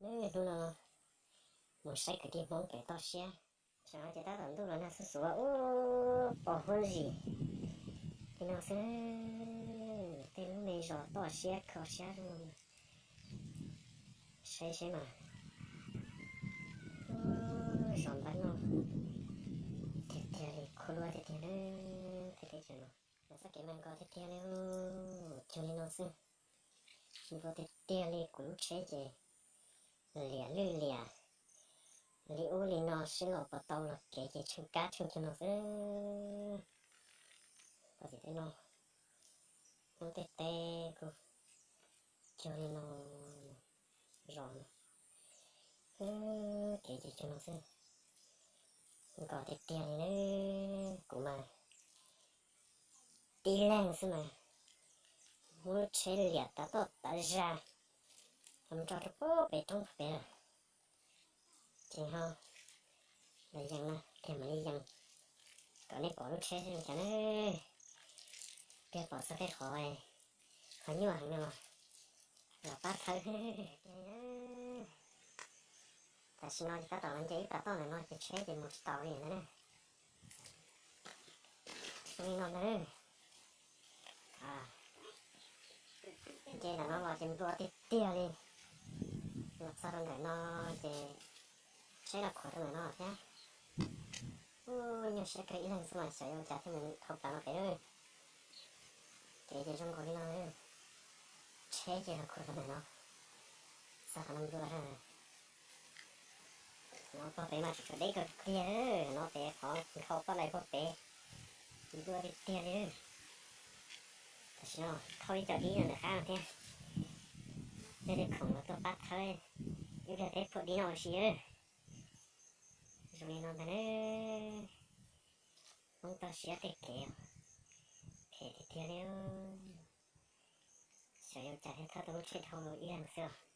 Neb hnub no mus saib kwv tij Hmoob pem toj siab. Tam no ces tab tom ntuj los nag xuj xuav ub pos huab zim li no xwb. Tej lub me zos toj siab kho siab zoo no. Saib seb mas, zos npab no tiag tiag li, khuab luab tiag tiag li. Tej teb chaws no los txoj kev mas nkos tiag tiag li, cuag li no xwb. Nkos tiag tiag li, kuv lub tsheb ces liam lwj liam li ub li no, sib laus puas tau los kev ces tsheej kab tsheej cuag no xwb. Pom tim tej no, Hmoob tej teb kuj cuag li no, zos no, kev ces cuag no xwb. Nkos tiag tiag li na. Kuv mas tib leeg xwb mas muab lub tsheb liam tav toj tav zag, mus nrog rau pem pem roob pem lawm. Ces ho los yees no, tiag mam li yees kom nej pom lub tsheb zoo cas na. Tiag pom txog tej qhov, qhov nyuaj heev no los pab thawb. Tam sim no ces tab tom los nce ib pas toj ntawm no ces tsheb ces mus tsis taus li ntag na. Zoo li no ntag. Nce ntawm no los ces nplua tiag tiag li. Los txog rau ntawm no ces tsheb los khuam rau ntawm no thiab. Ub, nyuaj siab kawg, ib leeg xwb mas xyov yuav ua cas thiaj mus dhau plaws no pem. Kev ces zoo nkaus li no, tsheb ces los khuam rau ntawm no, txog qhov no nplua. No pog pem mas tseem tshuav deb kawg kiag, no pem qhov nkhau poj dais pog pem, nplua tiag tiag li. Tam sim no thauj ib co dib no ntawm qab no thiab, yog li khoom los tuaj pab thawb ib pliag peb phuam dib no ua si. Zoo li no ntag na. Hmoob toj siab tej kev phem tiag tiag li. Xyov yuav cas thiaj thawb tau lub tsheb dhau ib leeg xwb os.